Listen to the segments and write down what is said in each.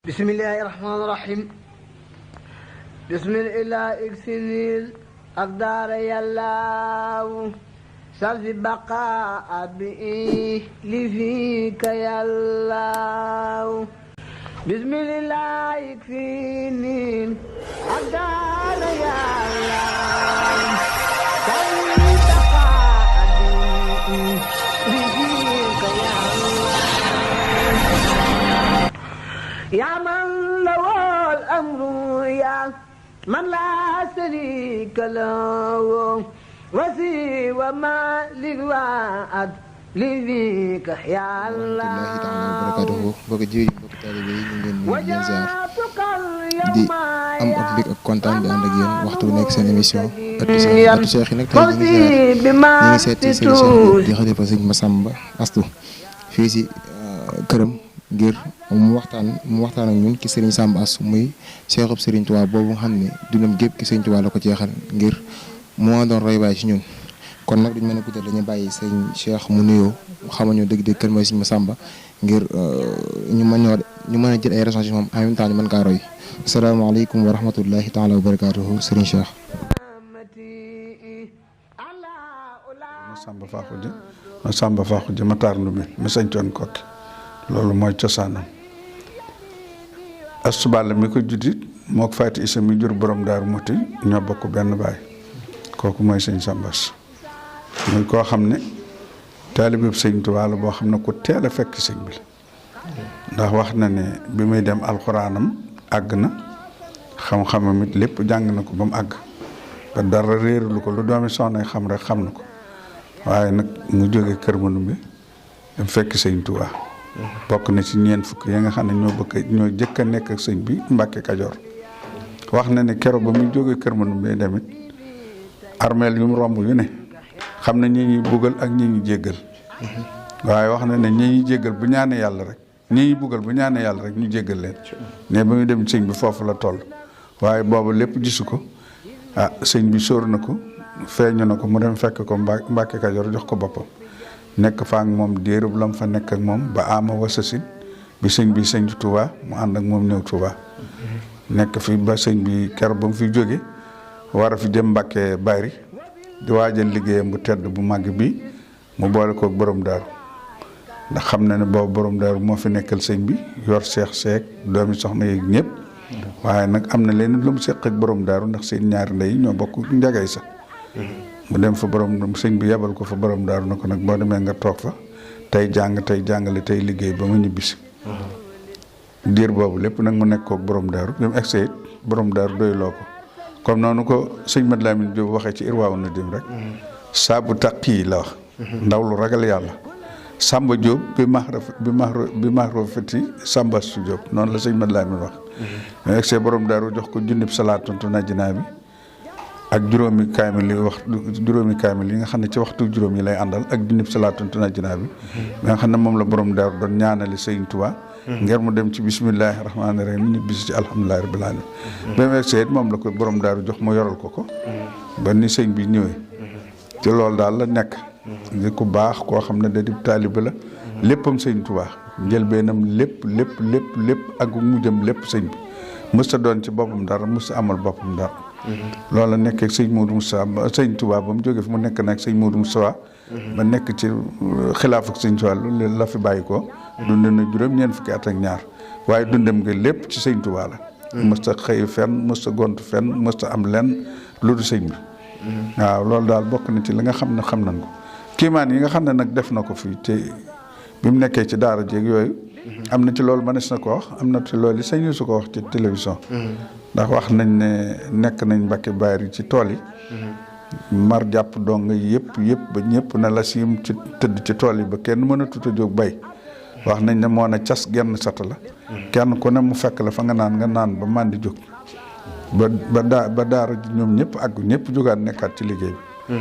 بسم الله الرحمن الرحيم بسم الله اكسنيل أقدار يلاو سلف بقاء بإيه لفيك يلاو بسم الله يكفيني أقدار يلاو سلف بقاء بإيه لفيك يلاو يا من له الأمر يا من لا شريك له وسوى ما للوعد لذيك يا الله mbokk ji mbokk taalibe yi ñu ngi leen di ziar di am ak mbég ak kontaan di ànd ak yéen waxtu nekk seen émission ëttu Cheikh yi nag tey ñu ngi seeti sëñ Cheikh di xalifa sëñ Massamba Astou fii si këram ngir mu waxtaan ak ñun ci Serigne Samba Astou muy Cheikhub Serigne Touba boobu nga xam ne dundam gépp ki Serigne Touba la ko jeexal ngir moo doon roy baay ci ñun kon nag duñ mën a guddal dañuy bàyyi Serigne Cheikh mu nuyoo xamañu dëgg-dëgg kan mooy Serigne Massamba ngir ñu mën a jël ay réponses moom en même temps ñu mën kaa roy asalaamaaleykum wa rahmatullahi taala wa barakaatuhu Serigne Cheikh. Massamba Fakhoudi Matar Ndoumbé ma sañcoon Kokki loolu mooy cosaanam Astou Balla mi ko juddit moo ko Faati Isa mi jur borom Daaru Muti ñoo bokk benn baay kooku mooy sëñ Samba Astou muy koo xam ne taalibeeb sëñ Tuubaa la boo xam ne ku teel a fekk sëñ bi la ndax wax na ne bi muy dem alxuraanam àgg na xam-xamam it lépp jàng na ko ba mu àgg ba dara réeralu ko lu doomi soxna xam rek xam na ko waaye nag mu jóge Kër Mandoumbe dem fekk sëñ Tuubaa bokk na ci ñeent fukk ya nga xam ne ñoo jëkk a nekk ak sëñ bi Mbàkke Kajoor wax na ne keroog ba muy jógee Kër Mandoumbe demit armeel yu mu romb yu ne xam na ñi ñuy buggal ak ñi ñuy jéggal waaye wax na ne ñi ñuy jéggal bu ñaanee yàlla rek ñi ñuy buggal bu ñaanee yàlla rek ñu jéggal leen ne ba muy dem sëñ bi foofu la toll waaye boobu lépp gisu ko sëñ bi sóor na ko feeñu na ko mu dem fekk ko Mbàkke Kajoor jox ko boppam nekk fa ak moom diirub lam fa nekk ak moom ba ama wasasin bi sëñ bi sëñ Touba mu ànd ak moom ñëw Touba nekk fi ba sëñ bi keroog ba mu fi jóge war a fi jëm Mbàkke Bari di waajal liggéeyam bu tedd bu màgg bi mu boole kook borom daaru ndax xam na ne boobu borom daaru moo fi nekkal sëñ bi yor seex seek doomi soxna yeeg ñëpp waaye nag am na leen lu mu seq ak borom daaru ndax seen ñaari ndey ñoo bokk njagay sax mu dem fa borom sëñ bi yebal ko fa borom daaru na ko nag boo demee nga toog fa tey jàng tey jàngale tey liggéey ba ma ñibbisi diir boobu lépp nag mu nekk kook borom daaru bi mu egsee it borom daaru doyloo ko comme noonu ko sëñ Mad Lamin Jóob waxee ci Irwaawu Nadim rek saabu taqi la wax ndaw lu ragal yàlla Samba Jóob bi mahrofati Samba Astou Jóob noonu la sëñ Mad Lamin wax mu egsee borom daaru jox ko junnib salaatuntu najinaa bi ak juróomi kaamil yi nga xam ne ci waxtu juróom yi lay àndal ak junnib salaatuntu najinaa bi nga xam ne moom la borom daaru doon ñaanali sëñ Tuubaa ngir mu dem ci bismillahi rahmaani rahim ñu bis ci alhamdulillahi rabbil alamin ba mu egsee it moom la ko borom daaru jox mu yoral ko ba ni sëñ bi ñëwee ci loolu daal la nekk di ku baax koo xam ne da di taalibe la léppam sëñ Tuubaa njëlbeenam lépp ak mujjam lépp sëñ bi mës ta doon ci boppam dara mës ta amal boppam dara loolu la nekk ak sëñ Modou Moussa sëñ Tuubaa ba mu jógee fi mu nekk nag sëñ Modou Moussa ba nekk ci xilaaf ak sëñ Tuubaa loolu la fi bàyyi ko dund na juróom-ñeent fukki at ak ñaar waaye dundam nga lépp ci sëñ Tuubaa la mës ta xëy fenn mës ta gont fenn mës ta am lenn lu du sëñ bi waaw loolu daal bokk na ci li nga xam ne xam nañ ko kiimaan yi nga xam ne nag def na ko fii te bi mu nekkee ci daara jéeg yooyu am na ci loolu mënees na ko wax am na ci loolu sañ su ko wax ci télévision ndax wax nañ ne nekk nañ Mbàkke Bari ci tool yi mar jàpp dong yëpp ba ñëpp na la siim ci tëdd ci tool yi ba kenn mën a tuta jóg bay wax nañ ne moo ne cas genn sata la kenn ku ne mu fekk la fa nga naan ba màndi jóg ba daara ji ñoom ñëpp ak ñëpp jógaat nekkaat ci liggéey bi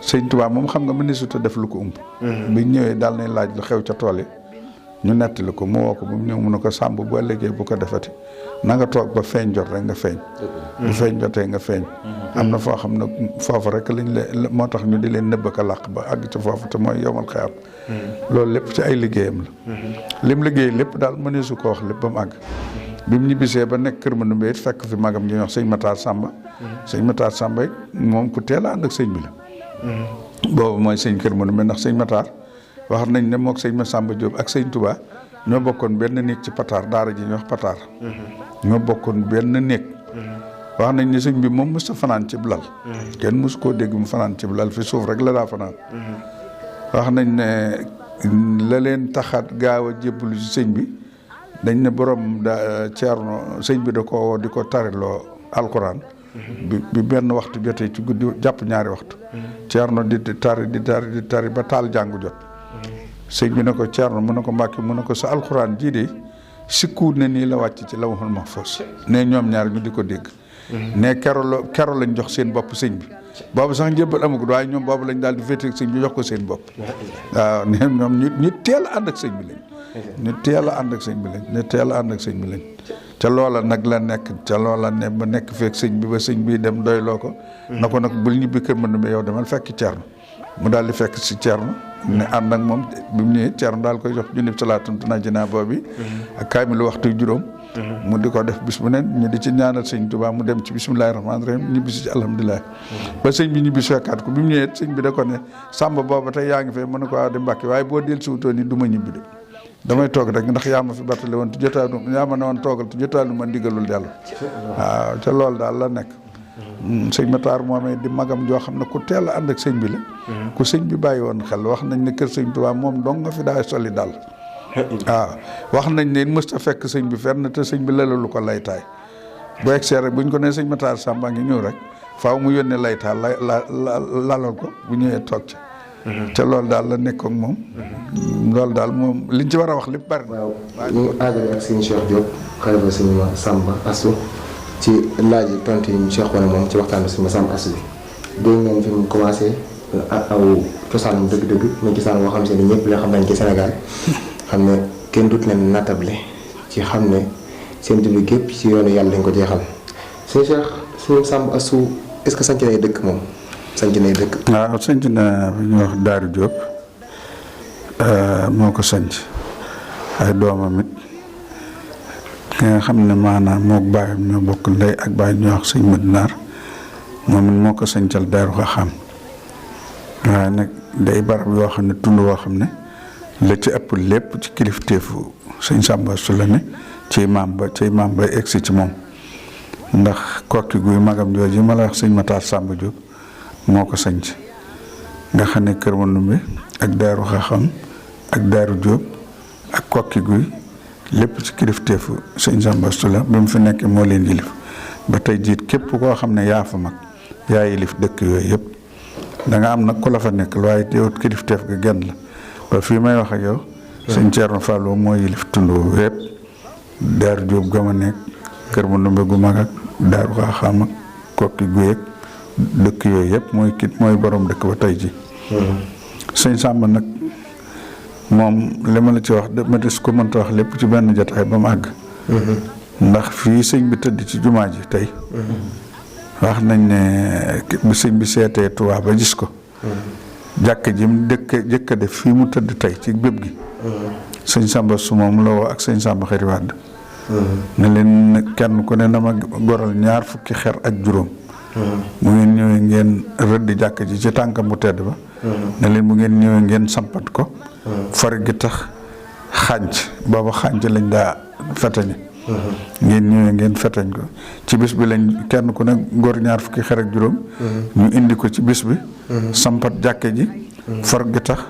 sëñ Tuubaa moom xam nga mëneesut a def lu ko umb bi ñëwee daal nañ laaj lu xew ca tool yi ñu nettali ko mu woo ko ba mu ñëw mu ne ko sàmb bu ëllëgee bu ko defati na nga toog ba feeñ jot rek nga feeñ bu feeñ jotee nga feeñ am na foo xam ne foofu rek moo tax ñu di leen nëbb ka làq ba àgg ci foofu te mooy yomal xeyaam loolu lépp ci ay liggéeyam la lim liggéey lépp daal mëneesu ko wax lépp ba mu àgg bi mu ñibbisee ba nekk Kër Mandoumbe it fekk fi magam ñuy wax sëñ Matar Samba. sëñ Matar Samba it moom ku teel a ànd ak sëñ bi la. boobu mooy sëñ Kër Mandoumbe ndax sëñ Matar wax nañ ne moog sëñ Massamba Diop ak sëñ Touba ñoo bokkoon benn néeg ci Pataar daara ji ñuy wax Pataar. ñoo bokkoon benn néeg. wax nañ ne sëñ bi moom mës a fanaan ci lal. kenn mës koo dégg mu fanaan ci lal fi suuf rek la daa fanaan. wax nañ ne la leen taxaat gaaw a jébbalu ci sëñ bi dañ ne borom Ceerno sëñ bi da ko woo di ko tariloo alxuraan. bi benn waxtu jotee ci guddi jàpp ñaari waxtu. Ceerno di tari ba taal jàngu jot. sëñ bi ne ko Ceerno mu ne ko Mbàkke mu ne ko sa alxuraan jii de sikkuut ne nii la wàcc ci lawhul mahfuus ne ñoom ñaar ñu di ko dégg. ne kero lañ jox seen bopp sëñ bi boobu sax njëbbal amagul waaye ñoom boobu lañ daal di féete ak sëñ bi jox ko seen bopp. waaw ne ñoom ñu teel a ànd ak sëñ bi lañ. ñu teel a ànd ak sëñ bi lañ ñu teel a ànd ak sëñ bi lañ. ca loola nag la nekk ca loola ne ba nekk feek sëñ bi ba sëñ bi dem doyloo ko. na ko nag bul ñibbi Kër Mandoumbe yow demal fekk Ceerno mu daal di fekk si Ceerno ne ànd ak moom bi mu ñëwee Ceerno daal koy jox junni salaatu tunajjinaa boobu ak kaamilu waxtu juróom. mu di ko def bis bu ne ñu di ci ñaanal sëñ Tuubaa mu dem ci bismillaahi rahmaani rahiim ñibbi si ci alhamdulilah. ba sëñ bi ñibbi fekkaat ko bi mu ñëwee sëñ bi da ko ne Samba booba tey yaa ngi fee mën na ko di Mbàkke waaye boo dellu si wutoon ni du ma ñibbi de damay toog rek ndax yaa ma fi battale woon te jotaalu yaa ma ne woon toogal te jotaalu ma ndigalul yàlla. waaw ca loolu daal la nekk. sëñ Matar moomee di magam joo xam ne ku teel a ànd ak sëñ bi la. ku sëñ bi bàyyi woon xel wax nañ ne kër sëñ Tuubaa moom dong nga fi daay soli daal. waaw wax nañ ne mës ta fekk sëñ bi fenn te sëñ bi lalalu ko laytaay bu egsee rek buñ ko nee sëñ Matar Samba ngi ñëw rek faaw mu yónnee laytaay lalal ko bu ñëwee toog ci. te loolu daal la nekk ak moom. loolu daal moom liñ ci war a wax lépp bari na. waaw ñu àggale ak sëñ Cheikh Diop xalifa sëñ Massamba Astou ci laaj yi tontu yi ñu Cheikh wane moom ci waxtaan bi sëñ Massamba Astou bi dégg ngeen fi mu commencé aw cosaanam dëgg-dëgg muy cosaan boo xam si ne ñëpp la xam nañ ci Sénégal xam ne kenn dut leen natable ci xam ne seen dund gépp ci yoonu yàlla lañ ko jeexal sëñ Cheikh sëñ Massamba Astou est-ce que sanc nay dëkk moom sanc nay dëkk. waaw sanc na fi ñuy wax Daaru Diop moo ko sanc ay doomam it ki nga xam ne maanaam mook baayam ñoo bokk ndey ak baay ñoo wax sëñ Madinaar moom it moo ko sancal Daaru Xaxam waaye nag day barab yoo xam ne tund woo xam ne la ci ëpp lépp ci kilifteefu sëñ Samba Astou la ne ci maam ba egsi ci moom ndax kokki guy magam jooju ma la wax sëñ Matar Samba Diop moo ko sanc nga xam ne Kër Mandoumbe ak Daaru Xaxam ak Daaru Diop ak kokki guy lépp ci kilifteefu sëñ Samba Astou la ba mu fi nekkee moo leen yilif ba tey jiit képp koo xam ne yaa fa mag yaa yilif dëkk yooyu yëpp da nga am nag ku la fa nekk waaye yow kilifteef ga genn la ba fii may wax ak yow sëñ Thierno Fallou moo yilif tund yëpp Daaru Diop gama nekk Kër Mandoumbe gu mag ak Daaru Xaxam ak kokki guy ak dëkk yooyu yëpp mooy borom dëkk ba tey ji sëñ Samba nag moom li ma la ci wax ma des ko mënta wax lépp ci benn jotaay ba mu àgg ndax fii sëñ bi tëdd ci jumaa ji tey wax nañ ne bi sëñ bi seetee Tuubaa ba gis ko jàkk ji mu jëkk a def fii mu tëdd tey ci bépp gi sëñ Samba Astou moom la woo ak sëñ Samba Xari Wàdd ne leen kenn ku ne na ma goral 20 xer ak juróom bu ngeen ñëwee ngeen rëdd jàkk ji ci tànkam bu tedd ba ne leen bu ngeen ñëwee ngeen sampat ko far gi tax xànc booba xànc lañ daa fetañe ngeen ñëwee ngeen fetañ ko ci bis bi lañ kenn ku ne góor 20 xer ak juróom ñu indi ko ci bis bi sampat jàkk ji far gi tax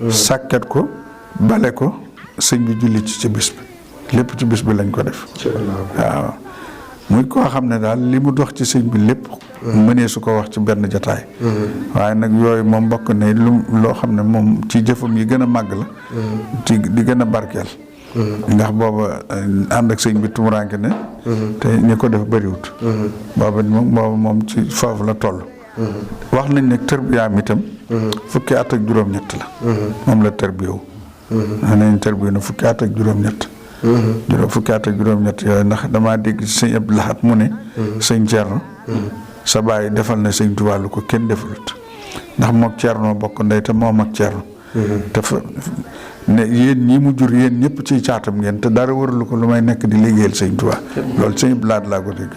sàkket ko bale ko sëñ bi julli ci bis bi lépp ci bis bi lañ ko def waaw muy koo xam ne daal li mu dox ci sëñ bi lépp mënee su ko wax ci benn jataay waaye nag yooyu moom bokk ne loo xam ne moom ci jëfam yi gën a màgg la ci di gën a barkeel ndax booba ànd ak sëñ bi tumuraanke ne te ñi ko def bëriwut booba moom ci foofu la toll wax nañ ne tërbiyaam itam fukki at ak juróom-ñett la moom la tërbiyawu nañ tërbiyawu na fukki at ak juróom-ñett fukki at ak juróom-ñett yooyu ndax damaa dégg sëñ Abdou Lahad mu ne sëñ Thierno sa baay defal na sëñ Tuubaa lu ko kenn defalut ndax mook Thierno bokk ndey te moom ak Thierno te fa ne yéen ñii mu jur yéen ñëpp ciy caatam ngeen te dara warulu ko lu may nekk di liggéeyal sëñ Tuubaa loolu sëñ Blaat laa ko dégg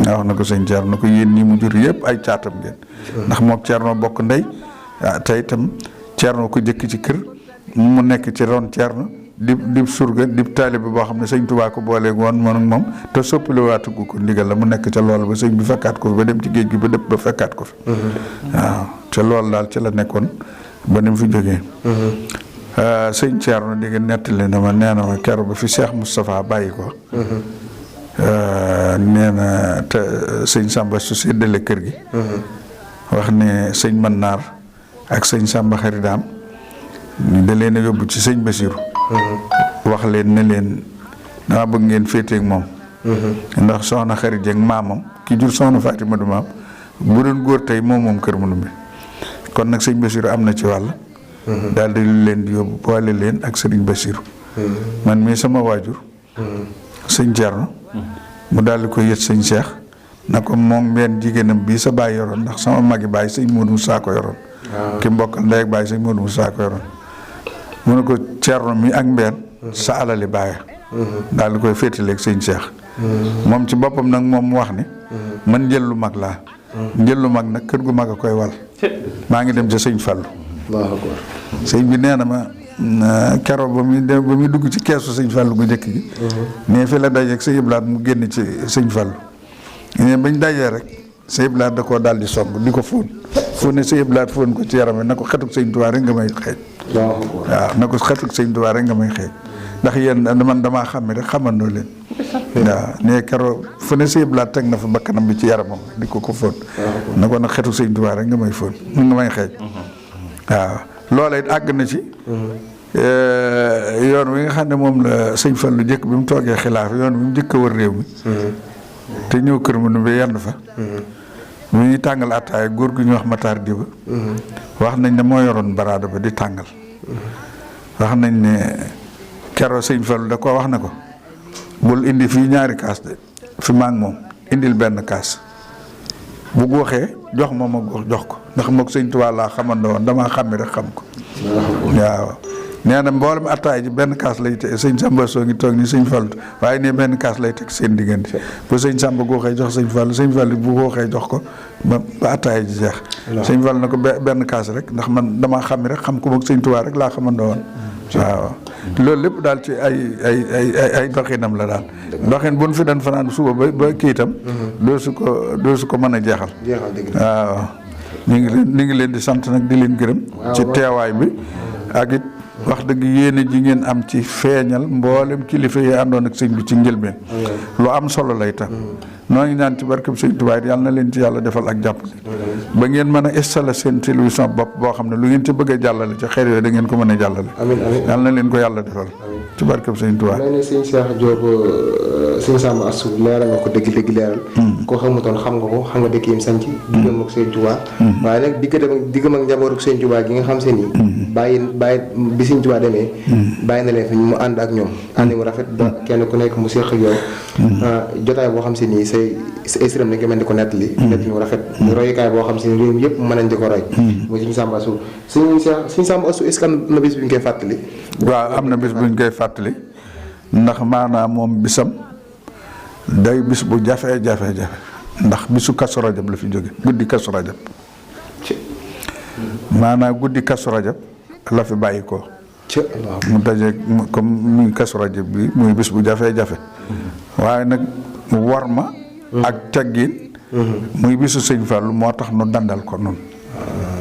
nga wax na ko sëñ Thierno ko yéen ñii mu jur yëpp ay caatam ngeen ndax mook Thierno bokk ndey te itam Thierno ko jëkk ci kër mu nekk ci ron Thierno di surga di taalibe boo xam ne sëñ Tuubaa ko booleeg woon man ak moom te soppali waatugu ko ndigal la mu nekk ca loolu ba sëñ bi fekkaat ko fi ba dem ci géej gi ba dëpp ba fekkaat ko fi waaw ca loolu daal ci la nekkoon ba ni mu fi jógee sëñ Thierno di nga nettali na ma nee na ma keroog ba fi Cheikh Moustapha bàyyi ko nee na te sëñ Samba su séddale kër gi wax ne sëñ Mannaar ak sëñ Samba Xaridaam da leen a yóbbu ci sëñ Basiru wax leen ne leen dama bëgg ngeen féeteeg moom ndax soxna Xari Jeng maamam ki jur soxna Fatima du maam bu doon góor tey moom kër mënu bi kon nag sëñ Basiru am na ci wàll daal di leen di yóbbu boole leen ak sëriñ Basiru man mii sama waajur sëñ Thierno mu daal di ko yët sëñ Cheikh na ko moom benn jigéenam bii sa baay yoroon ndax sama magi baay sëñ Modou Moussa ko yoroon ki mbokkal ndey ak baay sëñ Modou Moussa ko yoroon mu ne ko Thierno mi ak mbeen sa alali baay daal di koy féetaleeg sëñ Cheikh moom ci boppam nag moom mu wax ni man njël lu mag laa njël lu mag nag kër gu mag a koy wal maa ngi dem ca sëñ Fallou sëñ bi nee na ma keroog ba muy dugg ci keesu sëñ Fallou gu njëkk gi ne fi la dajeeg sëñ Blaat mu génn ci sëñ Fallou ne bañ dajee rek sëñ Blaat da koo daal di song di ko fóon ne sëñ Blaat fóon ko ci yaram na ko xetuk sëñ Tuubaa rek nga may xeeñ waaw na ko xetuk sëñ Tuubaa rek nga may xeeñ ndax yéen man damaa xàmme rek xamandoo leen waaw ne keroog fu ne sëñ Blaat teg na fa bakkanam bi ci yaramam di ko fóon na ko nag xetuk sëñ Tuubaa rek nga may fóon nga may xeeñ waaw loola it àgg na ci yoon wi nga xam ne moom la sëñ Fallu jëkk bi mu toogee xilaaf yoon bi mu jëkk a wër réew mi te ñëw kër mu nu bi yenn fa mu ñuy tàngal attaaya góor gu ñu wax Matar Diba wax nañ ne moo yoroon baraada ba di tàngal wax nañ ne keroo sëñ Fallu da ko wax na ko bul indi fii ñaari kaas de fi maa ngi moom indil benn kaas bu góoxee jox ma jox ko ndax moog sëñ Tuubaa laa xamandoo woon damaa xàmmi rek xam ko waaw nee na mboolem attaay ji benn kaas lay teg sëñ Samba soo ngi toog ni sëñ Fallu waaye ne benn kaas lay teg seen diggante bu sëñ Samba góoxee jox sëñ Fallu bu góoxee jox ko ba attaay ji jeex sëñ Fallu na ko benn kaas rek ndax man damaa xàmmi rek xam ko moog sëñ Tuubaa rek laa xamandoo woon waaw loolu lépp daal ci ay doxinam la daal doxin bu nu fi doon fanaan suba ba kii itam doo su ko mën a jeexal waaw ñu ngi leen di sant nag di leen gërëm ci teewaay bi ak it wax dëgg yéene ji ngeen am ci feeñal mboolem kilifa yi àndoon ak sëñ bi ci njëlbeen lu am solo lay tam noo ngi ñaan ci barkeb sëñ Tuubaa yàlla na leen ci yàlla defal ak jàpp ba ngeen mën a installer seen télévision bopp boo xam ne lu ngeen ci bëgg a jàllale ci xeer yooyu da ngeen ko mën a jàllale yàlla na leen ko yàlla defal ci barkeb sëñ Tuubaa mel ni sëñ Cheikh Diop sëñ Samba Assou leeral nga ko dëgg leeral koo xamutoon xam nga ko xam nga dëkk yim sanc diggam ak sëñ Tuubaa waaye nag diggam ak njabootu sëñ Tuubaa gi nga xam se ni bàyyi bi sëñ Tuubaa demee bàyyi na leen fi mu ànd ak ñoom ànd mu rafet ba kenn ku nekk mu séq ak yow jotaay boo xam se nii say sërëm dañ ko mel di ko nettali mu rafet mu royukaay boo xam se ni réew mi yëpp mën nañ di ko roy muy sëñ Samba Assou sëñ Samba Assou est-ce que am na bis bu ñu koy fàttali waaw am na bis bu ñu koy fàttali ndax maanaam moom bisam day bis bu jafe-jafe ndax bisu Kazu Rajab la fi jóge guddi Kazu Rajab maanaam guddi Kazu Rajab la fi bàyyi ko mu daje comme muy Kazu Rajab bi muy bis bu jafe-jafe waaye nag war ma ak teggin muy bisu sëñ Fallu moo tax nu dandal ko noonu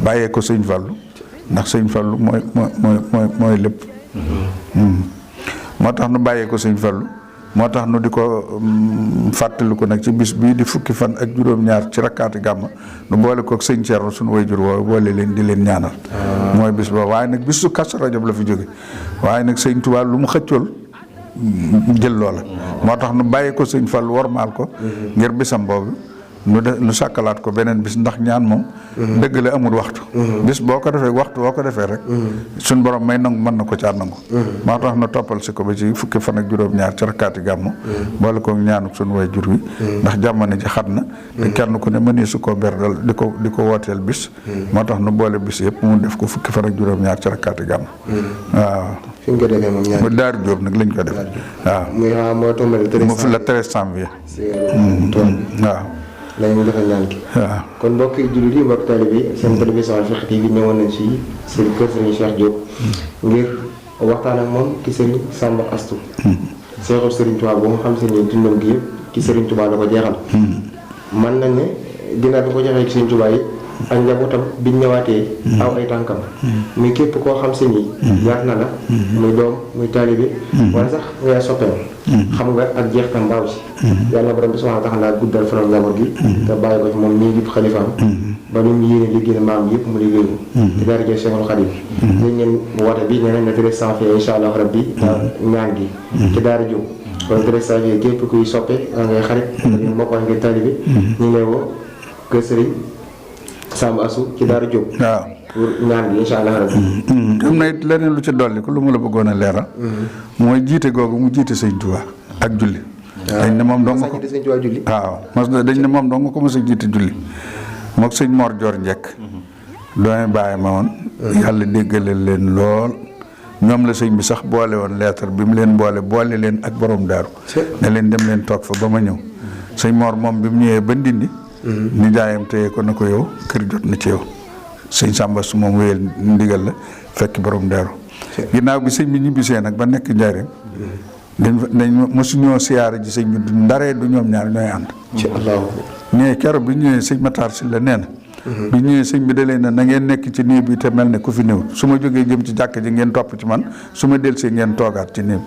bàyyee ko sëñ Fallu ndax sëñ Fallu mooy lépp moo tax nu bàyyee ko sëñ Fallu moo tax nu di ko fàttaliku nag ci bis bii di fukki fan ak juróom-ñaar ci rakkaati gàmm nu boole ko sëñ Thierno suñu wayjur woowu boole leen di leen ñaanal mooy bis ba waaye nag bisu Kazu Rajab la fi jóge waaye nag sëñ Tuubaa lu mu xëccool jël loola moo tax nu bàyyi ko sëñ Fallu wormaal ko ngir bisam boobu nu sàkkalaat ko beneen bis ndax ñaan moom dëgg la amul waxtu bis boo ko defee waxtu boo ko defee rek suñ borom may nangu mën na ko caa nangu moo tax na toppal si ko ba ci fukki fan ak juróom-ñaar ci rakkaati gàmmu boole ko ñaanu suñu way jur wi ndax jamono ji xat na te kenn ku ne mënee su koo berdal di ko wooteel bis moo tax nu boole bis yëpp mu def ko fukki fan ak juróom-ñaar ci rakkaati gàmmu waaw fi ñu ko defee moom ñaar mu Daaru Jóob nag lañ ko def waaw moo tombé mu fi la 13 janvier waaw lañu defal ñaan ki waaw kon mbokk jullit yi mbokk taalibe yi seen télévision Al Fiqh TV ñëwoon nañ si seen kër Serigne Cheikh Diop ngir waxtaan ak moom ki Serigne Samba Astou Seexul Serigne Touba bu nga xam se ni dundam gi yëpp ci Serigne Touba la ko jeexal man nañ ne ginnaaw bi ko jeexee ci Serigne Touba yi ak njabootam biñ ñëwaatee aw ay tànkam muy képp koo xam se ni jaar na la muy doom muy taalibe wala sax ngay soppeem xam nga ak jeextam mbaaw si yàlla borom bi subhanahu wa taala guddal fanam njaboot gi te bàyyi ko ci moom nii yëpp xalifaam ba lu mu yéene liggéey maam yëpp mu liggéey ko ci daara jël Cheikhul Khadim ñu ngeen woote bi nee nañ le 13 janvier insha allah rabbi ñaan gi ci daara jóg kon 13 janvier képp kuy soppe ngay xarit moo ko ngay taalibe ñu ngi lay woo kër Serigne Samba Astou ci daara jóg waaw pour ñaan gi insha allah rabbi am na it leneen lu ci dolli ko lu mu la bëggoon a leeral mooy jiite googu mu jiite Sëñ Tuubaa ak julli dañ ne moom dong ko waaw mos na dañ ne moom dong ko mos a jiite julli mook sëñ Mor Joor Njekk doone bàyyi ma woon yàlla déggale leen lool ñoom la sëñ bi sax boole woon lettre bi mu leen boole leen ak borom daaru ne leen dem leen toog fa ba ma ñëw sëñ Mor moom bi mu ñëwee ba Ndindi ni jaayam téye ko na ko yow kër jot na ci yow sëñ Samba su moom wéyal ndigal la fekk borom daaru ginnaaw bi sëñ bi ñibbisee nag ba nekk njaareem dañ mosuñoo siyaare ji sëñ bi du ndaree du ñoom ñaar ñooy ànd ñee keroog bi ñëwee sëñ Matar si la nee na bi ñëwee sëñ bi da leen na ngeen nekk ci néeg bi te mel ne ku fi néew su ma jógee jëm ci jàkk ji ngeen topp ci man su ma delsee ngeen toogaat ci néeg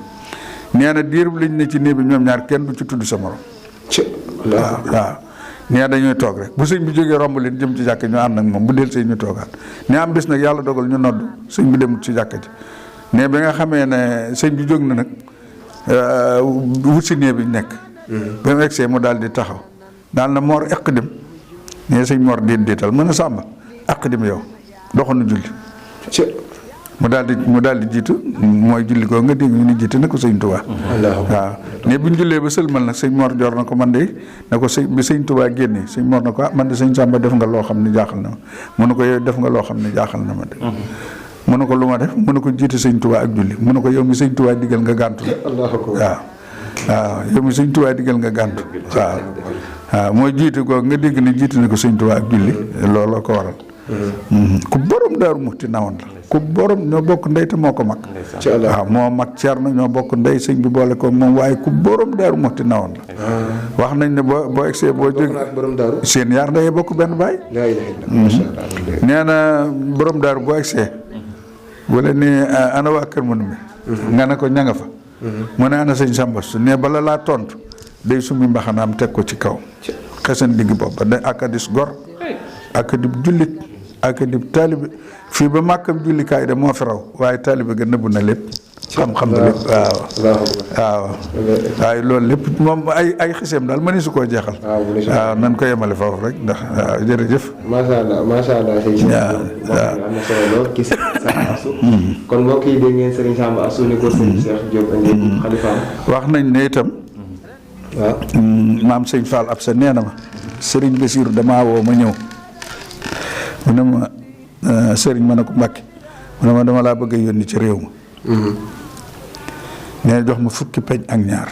bi nee na diir bi lañ ne ci néeg bi ñoom ñaar kenn du ci tudd sa morom waaw nee dañuy toog rek bu sëñ bi jógee romb leen jëm ci jàkk ñu ànd ak moom bu delsee ñu toogaat ne am bis nag yàlla dogal ñu nodd sëñ bi dem ci jàkk ji ne bi nga xamee ne sëñ bi jóg na nag wut si néeg bi nekk ba mu egsee mu daal di taxaw daal na Mor aqdim ne sëñ Mor déetal mën a Sàmba aqdim yow doxanu julli mu daal di jiitu mooy julli koo nga dégg ñu ni jiite na ko sëñ Touba waaw ne bu ñu jullee ba sëlmal nag sëñ Mor Joor na ko man de na ko sëñ bi sëñ Touba génnee sëñ Mor na ko man de sëñ Sàmba def nga loo xam ne jaaxal na ma mu ne ko yow def nga loo xam ne jaaxal na ma de mu ne ko lu ma def mu ne ko jiite sëñ Touba ak julli mu ne ko yow mi sëñ Touba digal nga gàntu waaw yow mi sëñ Touba digal nga gàntu waaw mooy jiite ko nga dégg ne jiite na ko sëñ Touba ak julli looloo ko waral ku borom Daaru Muxti nawoon la ku borom ñoo bokk ndey te moo ko mag waaw moo mag Ceerno ñoo bokk ndey sëñ bi boole ko moom waaye ku borom Daaru Muxti nawoon la wax nañ ne boo egsee boo jóg seen yaar ndeyee bokk benn baay nee na borom Daaru boo egsee wala ne ana waa kër mënu mi nga ne ko ña nga fa mu ne ana sëñ Samba su ne bala laa tontu day summi mbaxanaam teg ko ci kaw xesan digg bopp ba day akadis gor akadib jullit akadib taalibe fii ba màkkam jullikaay de moo fi raw waaye taalibe ga nëbbu na lépp xam-xam na lépp waaw waaye loolu lépp moom ay xiseem daal mëni su koo jeexal waaw nan ko yemale foofu rek ndax waaw jërëjëf macha allah sëñ am na solo lool ci Samba Astou kon mbokk yi dégg ngeen Serigne Samba Astou ni ko sëñ Cheikh Diop andi xalifaam wax nañ ne itam waaw maam sëñ Fall ab sa nee na ma Serigne Bassirou damaa woo ma ñëw mu ne ma Serigne ma ne ko Mbàkke mu ne ma dama laa bëgg a yónni ci réew ma nee jox ma fukki peñ ak ñaar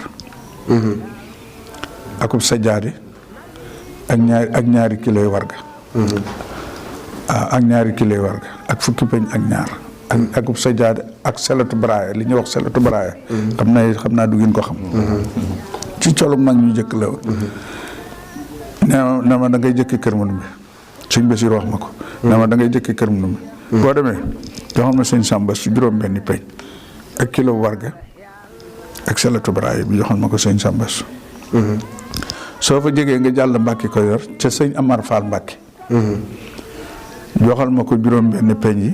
akub sajaade ak ñaari kiloy warga ak ñaari kiloy warga ak fukki peñ ak ñaar akub sajaade ak selatu braaya li ñuy wax selatu braaya xam naa du ngeen ko xam ci colum mag ñu jëkk la nee ma da ngay jëkki kër mënu mi sëñ Basiir wax ma ko nee ma da ngay jëkki kër mënu mi boo demee joxoon ma sëñ Samba su juróom benni peñ ak kilo warga ak selatu braaya bi joxoon ma ko sëñ Samba su soo fa jegee nga jàll Mbàkke ko yor ca sëñ Amar Fall Mbàkke joxal ma ko juróom benn peñ yi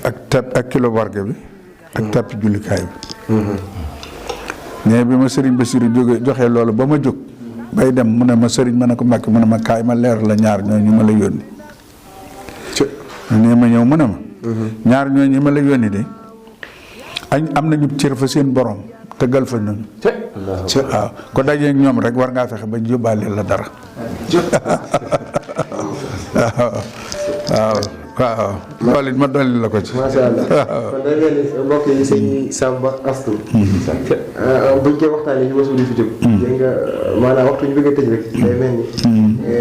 ak kilo warga bi ak tappi jullikaay bi mais bi ma sëriñ Bassirou joxee loolu ba ma jóg bay dem mu ne ma sëriñ ma ne ko Mbàkke mu ne ma kaay ma leer la ñaar ñooñu ma la yónni ne ma ñëw mu ne ma ñaar ñooñu ma la yónni de am nañu cër fa seen borom tëggal fa nañu waaw ko dajee ak ñoom rek war ngaa fexe ba yóbbaale la dara waaw waaw loolu it ma dolli la ko ci. macha allah kon day mel ni mbokk yi sëñ Samba Astou. buñ koy waxtaanee ñu mosul di fi jóg. dégg nga maanaam waxtu ñu bëgg a tëj rek. day mel ni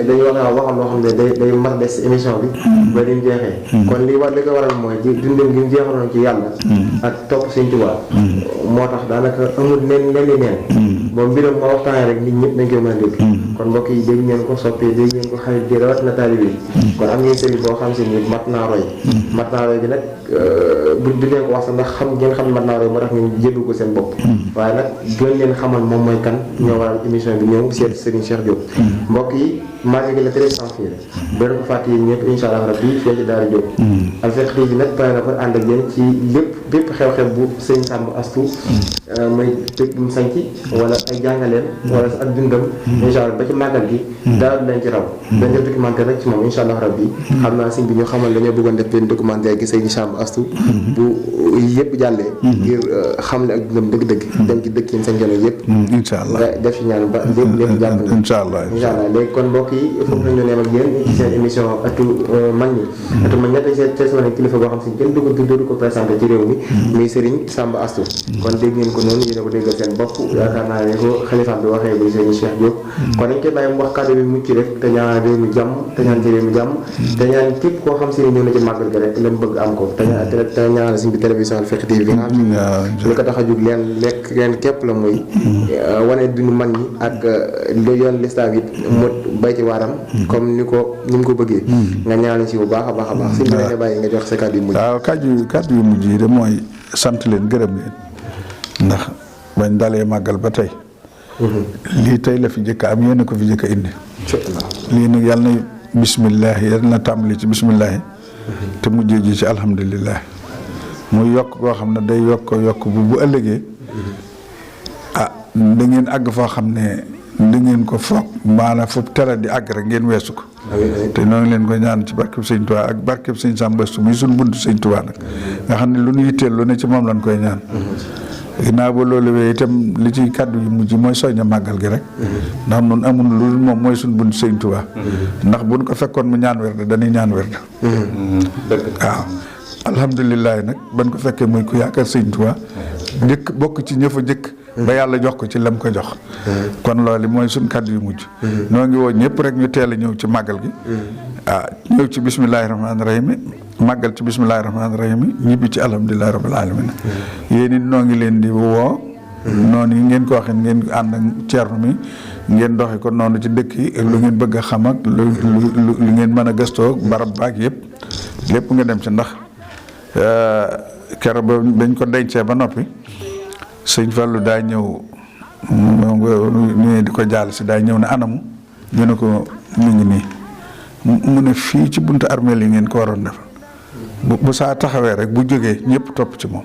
dañuy waxal loo xam ne day mar des émission bi. ba ni mu jeexee. kon li ko waral mooy dundam gi mu jeexaloon ci yàlla. ak topp sëñ Tuubaa. moo tax daanaka amul nen moom mbiram ma waxtaanee rek nit ñëpp dañ koy mën a dégg. kon mbokk yi dégg ngeen ko soppee dégg ngeen ko xarit bi rawatina taalibe yi. kon am ngeen sëriñ boo xam si ni mat naa roy gi nag buñ di leen ko wax sax ndax ngeen xam mat naa roy moo tax ngeen jébbu ko seen bopp waaye nag gën leen xamal moom mooy kan ñoo waral émission bi ñëw seet Serigne Cheikh Diop mbokk yi mardi gi la très sensible ba ko fàtte yi ñëpp insha allah rabbi fii ci Daara Diop Alfayda TV nag pare na ko ànd ak yéen ci bépp xew-xew bu Serigne Samba Astou mooy tëg mu sanci wala ay jàngaleen wala ak dundam insha allah ba ci màggal gi dara du leen ci raw dañ def documentaire rek ci moom insha allah rabbi xam naa sëñ bi ñu xamal dañoo bëggoon def benn documentaire gi Serigne Samba Astou bu yëpp jàllee ngir xam ne ak dundam dëgg-dëgg dem ci dëkk yi sañ jano yëpp insha allah def ci ñaan ba lépp jàpp insha allah léegi kon mbokk yi foofu nañu neem ak yéen ci seen émission atu mag ñi ñett seet sama kilifa boo xam si kenn du ko présenté ci réew mi muy Serigne Samba Astou kon dégg ngeen ko noonu yéen a ko déggal seen bopp yaakaar naa ne ko xalifaam bi waxee bu Serigne Cheikh Diop kon dañ koy bàyyi mu wax kàddu bi mucc rek te ñaan réew mi jàmm te ñaan ci réew mi jàmm te ñaan képp koo xam si ne ñëw na ci màggal gi rek la mu bëgg am ko te ñaan si bi télévision Alfayda TV bi nga xam si li ko tax a jug leen képp la muy wane dund mag ñi ak lu yoon lislaam it mu bay ci waaram comme ni mu ko bëggee nga ñaan si bu baax a baax si bi nga bàyyi nga jox sa kàddu yu mujj waaw kàddu yu mujj yi de mooy sant leen gërëm leen ndax bañ dalee màggal ba tey lii tey la fi jëkk am yéen a ko fi jëkk a indi lii nag yàlla na bismillah yàlla na tàmbali ci bismillah te mujjee ji ci alhamdulillah muy yokk koo xam ne day yokk bu ëllëgee da ngeen àgg foo xam ne da ngeen ko foog maanaam foofu tera di àgg rek ngeen weesu ko te noonu leen ko ñaan ci barkeb sëñ Tuubaa ak barkeb sëñ Samba Astou muy suñ buntu sëñ Tuubaa nag nga xam ne lu ñu yitteel lu ne ci moom lañ koy ñaan ginnaaw ba loolu wee itam li ci kàddu yu mujj mooy soñña màggal gi rek ndax nun amul lu moom mooy suñ buntu sëñ Tuubaa ndax buñ ko fekkoon mu ñaan werd dañuy ñaan werd waaw alhamdulilah nag ban ko fekkee muy ku yaakaar sëñ Tuubaa njëkk bokk ci ñëfa njëkk ba yàlla jox ko ci lam ko jox kon loolu mooy suñ kàddu yu mujj noo ngi woo ñëpp rek ñu teel a ñëw ci màggal gi ñëw ci bismillahi rahmaani rahim màggal ci bismillahi rahmaani rahim ñibbi ci alhamdulilahi rabbil alamin yéen it noo ngi leen di woo noonu yi ngeen ko waxee ngeen ànd ak ceerno mi ngeen doxe ko noonu ci dëkk yi lu ngeen bëgg a xam ak lu ngeen mën a gëstoo barab baak yëpp lépp nga dem ci ndax keroog ba dañ ko dencee ba noppi sëñ Fallou daa ñëw ñu di ko jàll si daa ñëw ne anamu ñu ne ko mu ngi nii mu ne fii ci buntu armeel yi ngeen ko waroon def bu saa taxawee rek bu jógee ñëpp topp ci moom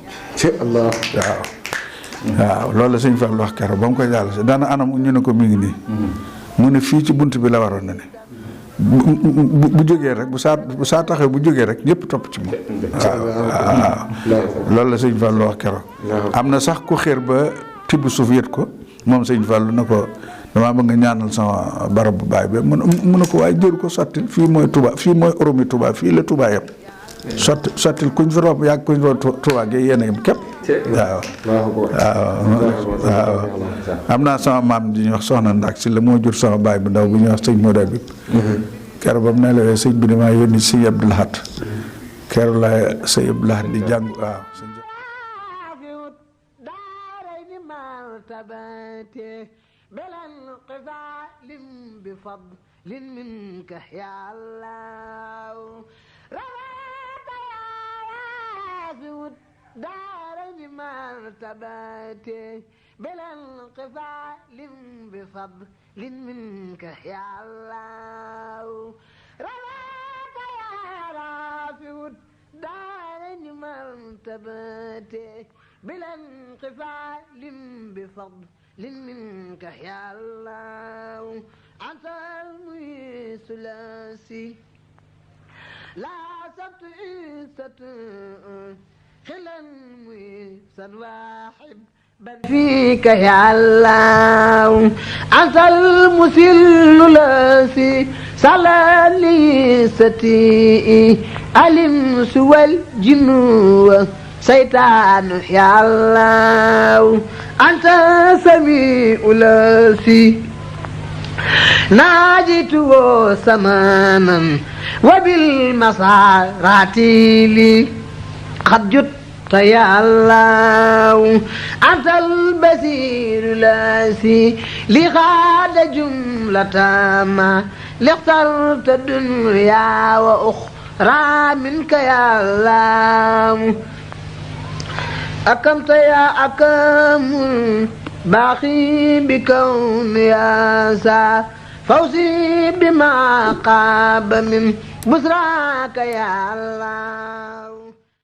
Allah waaw loolu la sëñ Fallou wax keroog ba mu ko jàll si daana anamu ñu ne ko mu ngi nii mu ne fii ci bunt bi la waroon na ne bu jógee rek bu saa taxawee bu jógee rek ñëpp topp ci moom waaw loolu la sëñ Fallou wax keroog am na sax ku xéer ba tibb suuf yët ko moom sëñ Fallou na ko damaa bëgg nga ñaanal sama barab bu baay bi mu ne ko waaye jëru ko sottil fii mooy Touba fii mooy oromi Touba fii la Touba yëpp sottil kuñ fi romb yàgg kuñ fi romb Touba gi yéen a yem képp waaw am naa sama maam di ñuy wax soxna Ndak si la moo jur sama baay bu ndaw bu ñuy wax sëñ Modou bi keroog ba mu ne la sëñ bi damaa yónni sëñ Abdou Lahad keroog la sëñ Abdou Lahad di jàng waaw بلا انقفال بفضل منك يا الله رواك يا واسع الدارين مرتبتي بلا انقفال بفضل منك يا الله رواك يا رافع الدارين مرتبتي بلا انقفال بفضل منك يا الله ثلاثي لا سبت عيسة خلا ويسا واحد بل فيك يا الله أنت المسل لاسي صلى لي ستي الإنس والجن سيطان يا الله أنت سميع لاسي ناجيت سمانا وبالمسارات لي قد جدت يا الله أنت البصير لاسي لغاد جملة ما لاخترت الدنيا وأخرى منك يا الله أكمت يا أكم باقي بكون يا سا فوزي بما قاب من بسراك يا الله